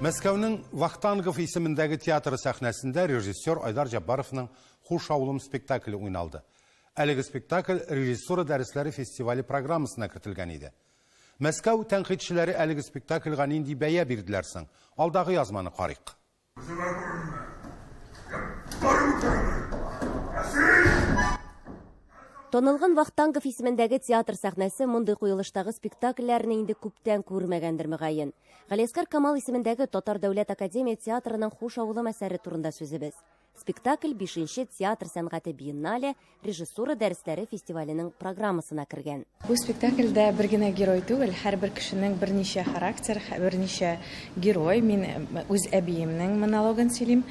Мәскәүнең Вахтангов исемендәге театры сәхнәсендә режиссер Айдар Җаббаровның Хуш авылым спектакле уйналды. Әлеге спектакль режиссура дәресләре фестивале программасына кертелгән иде. Мәскәү тәнкыйтьчеләре әлеге спектакльгә нинди бәя бирделәр соң? Алдагы язманы карыйк. Танылган Вахтангов исемендәге театр сәхнәсе мондый куелыштагы спектакльләрне инде күптән күрмәгәндер, мөгаен. Галиәсгар Камал исемендәге Татар дәүләт академия театрының Хуш авылым әсәре турында сүзебез. Спектакль бишенче театр сәнгате биеннале режиссура дәресләре фестиваленең программасына кергән. Бу спектакльдә бер генә герой түгел, һәрбер кешенең берничә характер, берничә герой. Мин үз әбиемнең монологын сөйлим.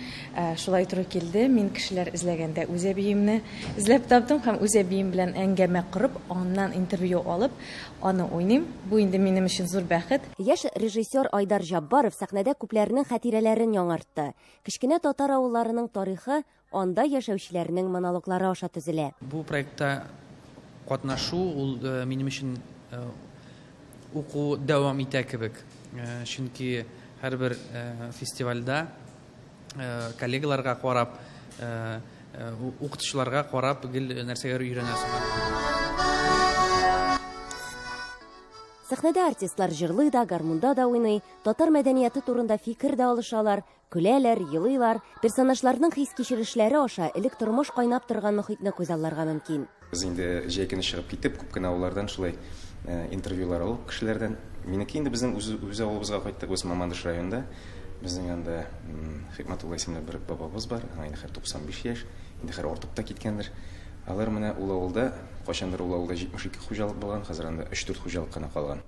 Шулай туры килде, мин кешеләр эзләгәндә үз әбиемне эзләп таптым һәм үз әбием белән әңгәмә корып, аннан интервью алып, аны уйныйм. Бу инде минем өчен зур бәхет. Яшь режиссер Айдар Җаббаров сәхнәдә күпләрнең хатирәләрен яңартты. Кечкенә татар авылларының тарихы анда яшәүчеләрнең монологлары аша төзелә. Бу проектта катнашу ул минем өчен уку дәвам итә кебек. Чөнки һәрбер фестивальдә коллегаларга карап, укытучыларга карап гел нәрсәгәдер өйрәнәсең. Сәхнәдә артистлар җырлый да, гармунда да уйный, татар мәдәнияте турында фикер дә алышалар, көләләр, елыйлар. Персонажларның хис-кичерешләре аша элек тормыш кайнап торган мохитне күзалларга мөмкин. Без инде җәй көне чыгып китеп, күп кенә авыллардан шулай интервьюлар алып кешеләрдән. Минеке инде безнең үз, үз авылыбызга кайттык, без Мамадыш районында. Безнең анда Хикмәтулла исемле бер бабабыз бар, аңа инде хәзер 95 яшь, инде хәзер артып та киткәндер. Алар менә ул авылда, кайчандыр ул авылда 72 хуҗалык булган, хәзер анда өч-дүрт хуҗалык кына калган.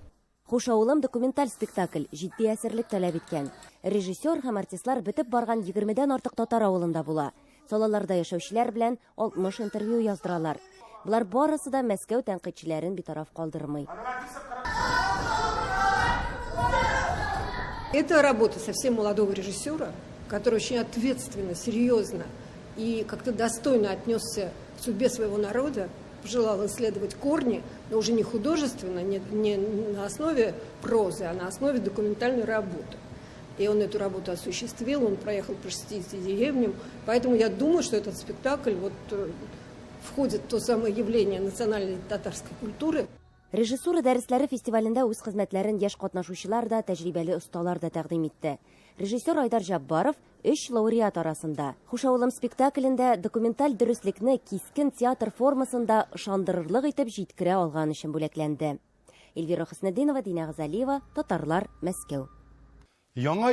Хуш авылым документаль спектакль, җитди әзерлек таләп иткән. Режиссер һәм артистлар бетеп барган егермедән артык татар авылында була. Салаларда яшәүчеләр белән 60 интервью яздыралар. Болар барысы да Мәскәү тәнкыйтьчеләрен битараф калдырмый. Это работа совсем молодого режиссера, который очень ответственно, серьезно и как-то достойно отнесся к судьбе своего народа, пожелал исследовать корни, но уже не художественно, не, не на основе прозы, а на основе документальной работы. И он эту работу осуществил, он проехал по 60 деревням. Поэтому я думаю, что этот спектакль вот э, входит в то самое явление национальной татарской культуры. Режиссура дәресләре фестивалендә үз хезмәтләрен яшь катнашучылар да, тәҗрибәле осталар да тәкъдим итте. Режиссер Айдар Җаббаров өч лауреат арасында. Хуш авылым спектаклендә документаль дөреслекне кискен театр формасында ышандырырлык итеп җиткерә алган өчен бүләкләнде. Эльвира Хөснетдинова, Динә Газалиева, Татарлар, Мәскәү. Яңа